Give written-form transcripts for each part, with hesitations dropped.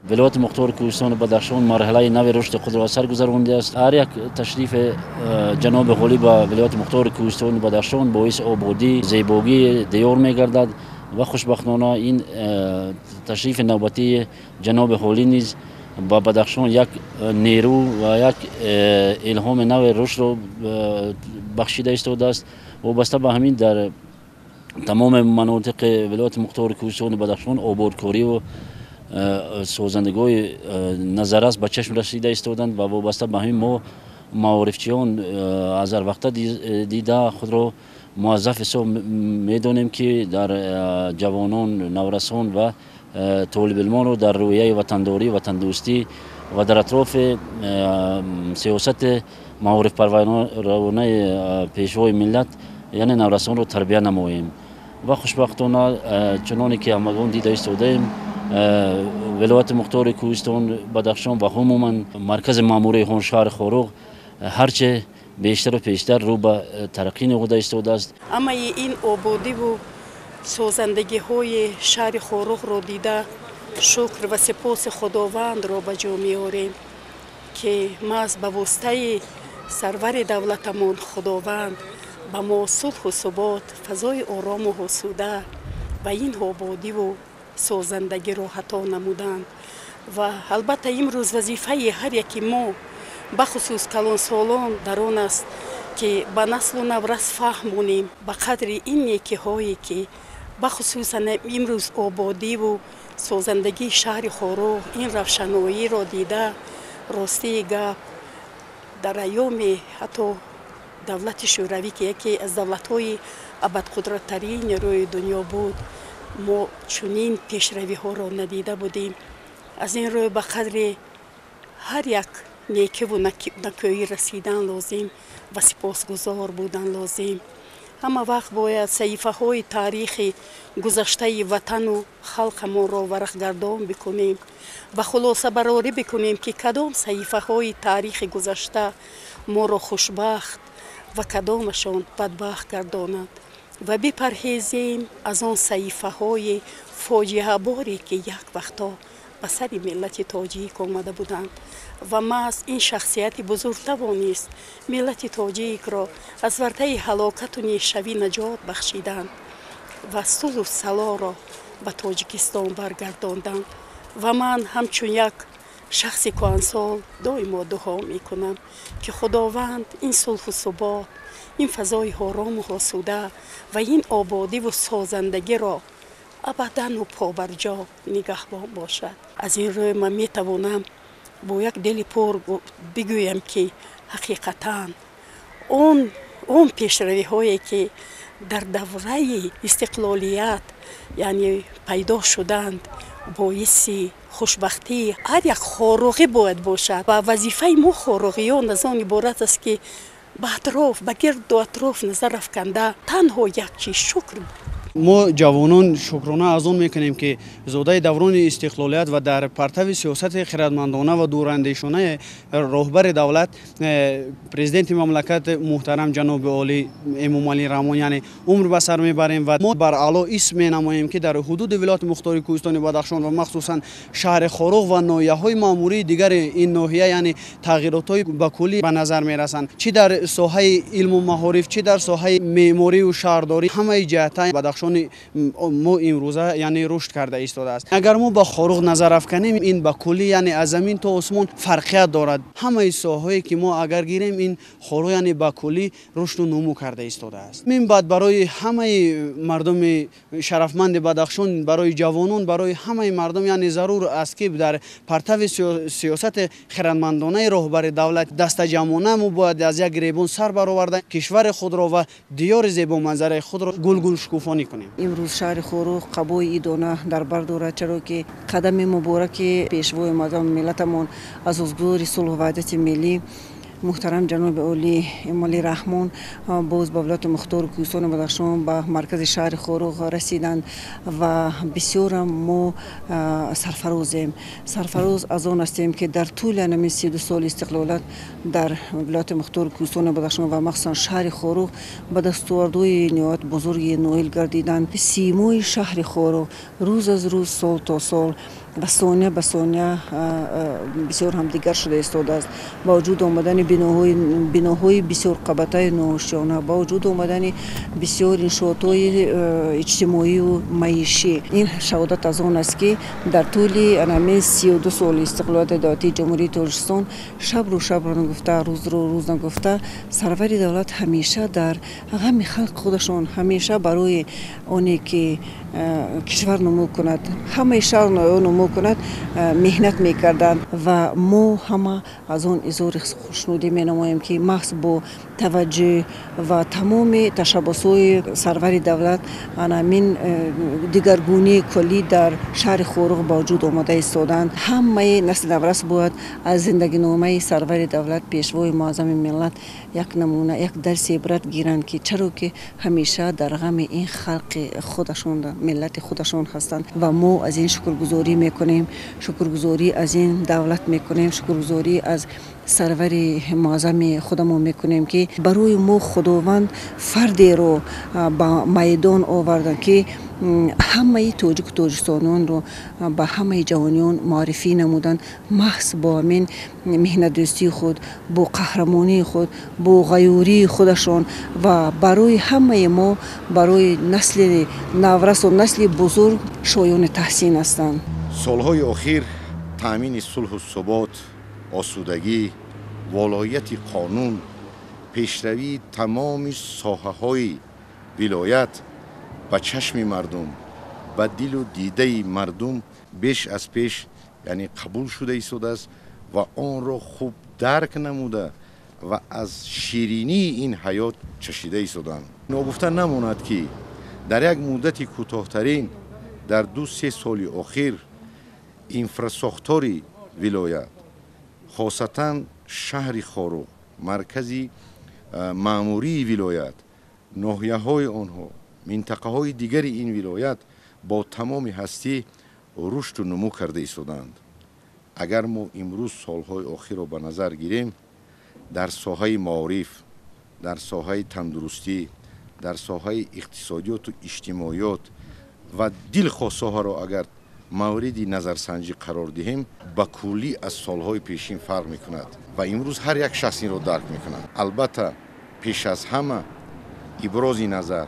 Вилояти Мухтори Кӯҳистони Бадахшон марҳилаи нави рушди худро аз сар гузарондааст. Ҳар як ташрифи ҷаноби олӣ ба Вилояти Мухтори Кӯҳистони Бадахшон боиси ободӣ, зебогии диёр мегардад ва хушбахтона ин ташрифи навбатии ҷаноби олӣ низ ба Бадахшон як нерӯ ва як илҳоми нави рушдро бахшида истодааст. Вобаста ба ҳамин дар тамоми манотиқи Вилояти Мухтори Кӯҳистони Бадахшон ободкориву созандагиҳои назаррас ба чашм расида истоданд ва вобаста ба ҳамин мо маорифчиён аз ҳар вақта дида худро муаззаф ҳисоб медонем, ки дар ҷавонон, наврасон ва толибилмонро дар рӯҳияи ватандорӣ, ватандӯстӣ ва дар атрофи сиёсати маорифпарваронаи пешвои миллат, яъне наврасонро тарбия намоем. Ва хушбахтона, чуноне ки ҳамагон дида истодаем, Вилояти Мухтори Кӯҳистон Бадахшон ва умуман маркази маъмурии он шаҳри Хоруғ ҳарче бештару пештар рӯ ба тараққӣ ниҳода истодааст. Ҳамаи ин ободиву созандагиҳои шаҳри Хоруғро дида, шукр ва сипоси Худовандро ба ҷо меорем, ки маҳз ба воситаи сарвари давлатамон Худованд ба мо сулҳу субот, фазои орому ҳосуда ва ин ободиву созандагиро ҳато намуданд. Ва албатта имрӯз вазифаи ҳар яки мо, бахусус калонсолон, дар он аст, ки ба наслу наврас фаҳмонем ба қадри ин некиҳое, ки бахусусан имрӯз ободиву созандагии шаҳри Хоруғ, ин равшаноиро дида, ростии гап, дар айёми ҳатто давлати Шӯравӣ, ки яке аз давлатҳои абадқудраттарини рӯи дунё буд, мо чунин пешравиҳоро надида будем. Аз ин рӯй ба қадри ҳар як некиву накӯӣ расидан лозим ва сипосгузор будан лозим. Ҳама вақт бояд саҳифаҳои таърихи гузаштаи ватану халқамонро варақгардон бикунем ва хулосабарорӣ бикунем, ки кадом саҳифаҳои таърихи гузашта моро хушбахт ва кадомашон бадбахт гардонад ва бипарҳезем аз он саҳифаҳои фоҷиаборе, ки як вақтҳо ба сари миллати тоҷик омада буданд. Ва маҳз ин шахсияти бузург тавонист миллати тоҷикро аз вартаи ҳалокату нешавӣ наҷот бахшиданд ва сулҳу салоро ба Тоҷикистон баргардонданд. Ва ман ҳамчун як шахси кӯҳансол доимо дуо мекунам, ки Худованд ин сулҳу субот, ин фазои орому осуда ва ин ободиву созандагиро абадану побарҷо нигаҳбон бошад. Аз ин рӯй ман метавонам бо як дили пур бигӯям, ки ҳақиқатан он пешравиҳое, ки дар давраи истиқлолият, яъне, пайдо шуданд, боиси хушбахтии ҳар як хоруғӣ бояд бошад. Ва вазифаи мо хоруғиён аз он иборат аст, ки ба атроф, ба гирду атроф назар афканда, танҳо як чиз — шукр. Мо ҷавонон шукрона аз он мекунем, ки зодаи даврони истиқлолият ва дар партави сиёсати хирадмандона ва дурандешонаи роҳбари давлат, президенти мамлакат муҳтарам ҷаноби олӣ Эмомалӣ Раҳмон, яъне умр ба сар мебарем. Ва мо бар аъло исм менамоем, ки дар ҳудуди Вилояти Мухтори Кӯҳистони Бадахшон ва махсусан шаҳри Хоруғ ва ноҳияҳои маъмурии дигари ин ноҳия, яъне тағйиротҳои ба куллӣ ба назар мерасанд, чӣ дар соҳаи илму маориф, чӣ дар соҳаи меъморию шаҳрдорӣ, ҳамаи ҷиҳатҳо Бадахшони мо имрӯза, яъне, рушд карда истодааст. Агар мо ба Хоруғ назар афканем, ин ба куллӣ, яъне, аз замин то осмон фарқият дорад. Ҳамаи соҳаҳое ки мо агар гирем, ин Хоруғ, яъне, ба куллӣ рушду нумӯ карда истодааст. Мин баъд барои ҳамаи мардуми шарафманди Бадахшон, барои ҷавонон, барои ҳамаи мардум, яъне, зарур аст, ки дар партави сиёсати хирадмандонаи роҳбари давлат дастаҷамъона мо бояд аз як гиребон сар бароварда, кишвари худро ва диёри зебоманзараи худро гулгул шукуфонӣ кунем. Имрӯз шаҳри Хоруғ қабои идона дар бар дорад, чаро ки қадами мубораки пешвои муаззами миллатамон, асосгузори сулҳу ваҳдати миллӣ, муҳтарам ҷаноби олӣ Эмомалӣ Раҳмон боз ба Вилояти Мухтори Кӯҳистони Бадахшон, ба маркази шаҳри Хоруғ расиданд. Ва бисёрам мо сарфарозем, сарфароз аз он ҳастем, ки дар тӯли ҳамин 32 соли истиқлолият дар Вилояти Мухтори Кӯҳистони Бадахшон ва махсусан шаҳри Хоруғ ба дастовардҳои ниҳоят бузурги ноил гардиданд. Симои шаҳри Хоруғ рӯз аз рӯз, сол то сол ва сония ба сония бисёр ҳам дигар шуда истодааст. Ба вуҷуд омадани биноҳои бисёр қабатаи ноошёна, ба вуҷуд омадани бисёр иншоотҳои иҷтимоию маишӣ. Ин шаҳодат аз он аст, ки дар тӯли ҳамин 32 соли истиқлолияти давлатии Ҷумҳурии Тоҷикистон шабру шабро нагуфта, рӯзро рӯз нагуфта, сарвари давлат ҳамеша дар ғами халқи худашон, ҳамеша барои оне ки кишвар нумӯ кунад, ҳамаи шаҳр нумӯ кунад, меҳнат мекарданд. Ва мо ҳама аз он изҳори хушнудӣ менамоем, ки маҳз бо таваҷҷӯҳ ва тамоми ташаббусҳои сарвари давлат ҳамин дигаргунии куллӣ дар шаҳри Хоруғ ба вуҷуд омада истоданд. Ҳамаи насли наврас бояд аз зиндагиномаи сарвари давлат, пешвои муаззами миллат як намуна, як дарси ибрат гиранд, ки чаро ки ҳамеша дар ғами ин халқи худашон, миллати худашон ҳастанд. Ва мо аз ин шукргузорӣ мекунем, шукргузорӣ аз ин давлат мекунем, шукргузорӣ аз сарвари муаззами худамон мекунем, ки барои мо Худованд фардеро ба майдон оварданд, ки ҳамаи тоҷику тоҷикистониёнро ба ҳамаи ҷаҳониён муаррифӣ намуданд. Маҳз бо ҳамин меҳнатдӯстии худ, бо қаҳрамонии худ, бо ғайюрии худашон ва барои ҳамаи мо, барои насли наврасу насли бузург шоёни таҳсин ҳастанд. Солҳои охир таъмини сулҳу субот, осудагӣ, волояти қонун, пешравии тамоми соҳаҳои вилоят ба чашми мардум, ба дилу дидаи мардум беш аз пеш, яъне қабул шуда истодааст ва онро хуб дарк намуда ва аз ширинии ин ҳаёт чашида истоданд. Ногуфта намонад, ки дар як муддати кӯтоҳтарин, дар 2-3 соли охир, инфрасохтори вилоят, хосатан шаҳри Хоруғ, маркази маъмурии вилоят, ноҳияҳои онҳо, минтақаҳои дигари ин вилоят бо тамоми ҳастӣ рушду нумӯ карда истоданд. Агар мо имрӯз солҳои охирро ба назар гирем, дар соҳаи маориф, дар соҳаи тандурустӣ, дар соҳаи иқтисодиёту иҷтимоиёт ва дилхоҳ соҳаро агар мавриди назарсанҷӣ қарор диҳем, ба куллӣ аз солҳои пешин фарқ мекунад ва имрӯз ҳар як шахс инро дарк мекунад. Албатта, пеш аз ҳама ибрози назар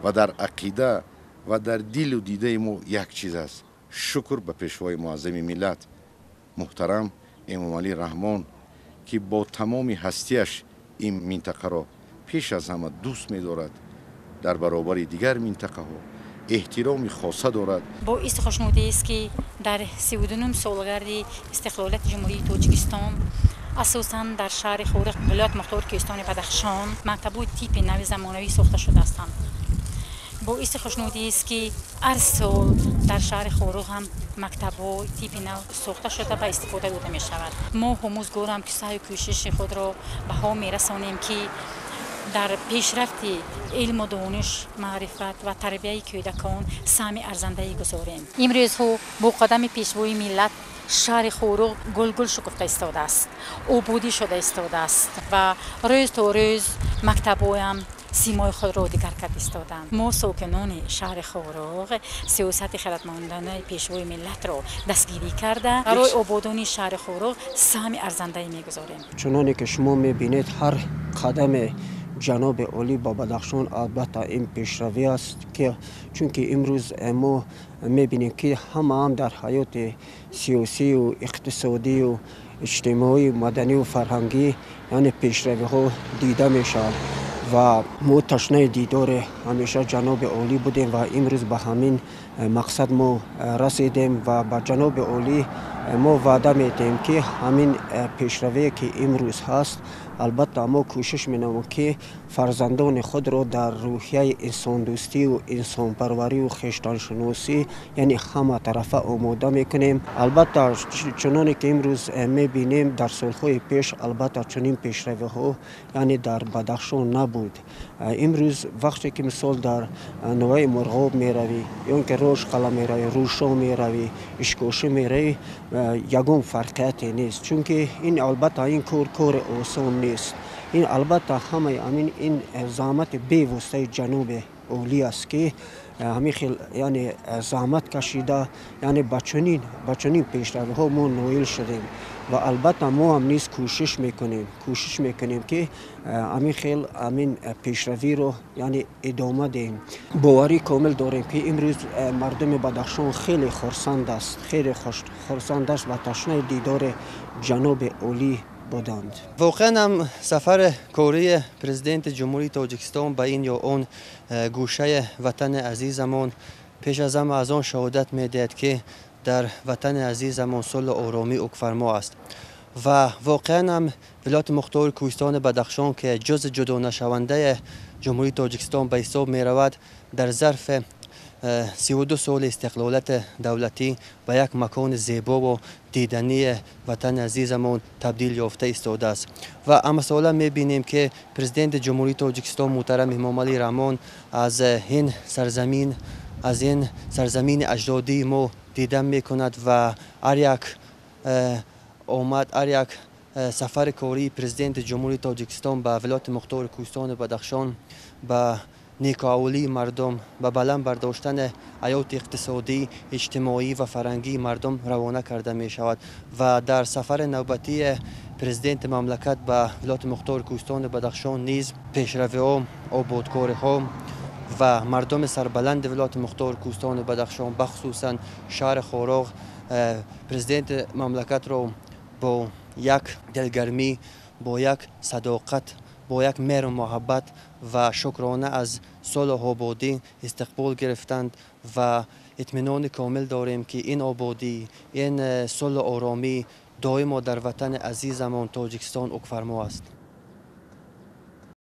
ва дар ақида ва дар дилу дидаи мо як чиз аст: шукр ба пешвои муаззами миллат муҳтарам Эмомалӣ Раҳмон, ки бо тамоми ҳастиаш ин минтақаро пеш аз ҳама дӯст медорад, дар баробари дигар минтақаҳо эҳтироми хоса дорад. Боиси хушнудист, ки дар 32 солгарди истиқлолияти Ҷумҳурии Тоҷикистон, асосан дар шаҳри Хоруғ, вилоят мухтори Кӯҳистони Бадахшон, мактабҳои типи нави замонавӣ сохта шудаастанд. Боиси хушнудист, ки ҳар сол дар шаҳри Хоруғ ҳам мактабҳои типи нав сохта шуда ба истифода дода мешавад. Мо омӯзгорам, ки саъю кӯшиши худро баҳо мерасонем, ки дар пешрафти илму дониш, маърифат ва тарбияи кӯдакон саҳми арзандае гузорем. Имрӯзҳо бо қадами пешвои миллат шаҳри Хоруғ гулгул шукуфта истодааст, ободӣ шуда истодааст ва рӯз то рӯз мактабҳоям симои худро дигар кард истоданд. Мо сокинони шаҳри Хоруғ сиёсати хиратмандонаи пешвои миллатро дастгирӣ карда, барои ободонии шаҳри Хоруғ саҳми арзандае мегузорем. Чуноне ки шумо мебинед, ҳар қадаме ҷаноби олӣ ба Бадахшон албатта ин пешравӣ аст, ки чунки имрӯз мо мебинем, ки ҳамаам дар ҳаёти сиёсию иқтисодию иҷтимоию маданию фарҳангӣ, яъне пешравиҳо дида мешавад ва мо ташнаи дидори ҳамеша ҷаноби олӣ будем ва имрӯз ба ҳамин мақсад мо расидем ва ба ҷаноби олӣ мо ваъда медиҳем, ки ҳамин пешравие ки имрӯз ҳаст, албатта мо кӯшиш менамоем, ки фарзандони худро дар рӯҳияи инсондӯстию инсонпарварию хештаншиносӣ, яъне ҳаматарафа омода мекунем. Албатта, чуноне ки имрӯз мебинем, дар солҳои пеш албатта чунин пешравиҳо, яъне дар Бадахшон набуд. Имрӯз вақте ки мисол дар ноҳияи Мурғоб меравӣ ё ин ки Рошқала меравӣ, Рӯшо меравӣ, Ишкошӣ меравӣ, ягон фарқияте нест, чунки ин албатта ин кор кори осон нест. Ин албатта ҳамаи ҳамин ин заҳмати бевоситаи ҷаноби олӣ аст, ки ҳамин хел яъне заҳмат кашида, яъне ба чунин пешравиҳо мо ноил шудем ва албатта мо ҳам низ кӯшиш мекунем, ки ҳамин хел ҳамин пешравиро яъне идома диҳем. Боварӣ комил дорем, ки имрӯз мардуми Бадахшон хеле хурсанд аст ва ташнаи дидори ҷаноби олӣ буданд. Воқеан ҳам сафари кории президенти Ҷумҳурии Тоҷикистон ба ин ё он гӯшаи ватани азизамон пеш аз ҳама аз он шаҳодат медиҳад, ки дар ватани азизамон сулҳу оромӣ ҳукмфармо аст. Ва воқеан ҳам вилояти мухтори Кӯҳистони Бадахшон, ки ҷузъи ҷудонашавандаи Ҷумҳурии Тоҷикистон ба ҳисоб меравад, дар зарфи 32 соли истиқлолияти давлатӣ ба як макони зебову дидании ватани азизамон табдил ёфта истодааст. Ва ҳамасола мебинем, ки президенти Ҷумҳурии Тоҷикистон муҳтарам Эмомалӣ Раҳмон аз ин сарзамини аҷдодии мо дидан мекунад ва ҳар як омад, ҳар як сафари кории президенти Ҷумҳурии Тоҷикистон ба вилояти мухтори Кӯҳистони Бадахшон ба некӯаҳволии мардум, ба баланд бардоштани ҳаёти иқтисодӣ, иҷтимоӣ ва фарҳангии мардум равона карда мешавад. Ва дар сафари навбатии президенти мамлакат ба вилояти мухтори Кӯҳистони Бадахшон низ пешравиҳо, ободкориҳо ва мардуми сарбаланди вилояти мухтори Кӯҳистони Бадахшон, бахусусан шаҳри Хоруғ, президенти мамлакатро бо як дилгармӣ, бо як садоқат, бо як меҳру муҳаббат ва шукрона аз сулҳу ободӣ истиқбол гирифтанд ва итминони комил дорем, ки ин ободӣ, ин сулҳу оромӣ доимо дар ватани азизамон Тоҷикистон ҳукмфармо аст.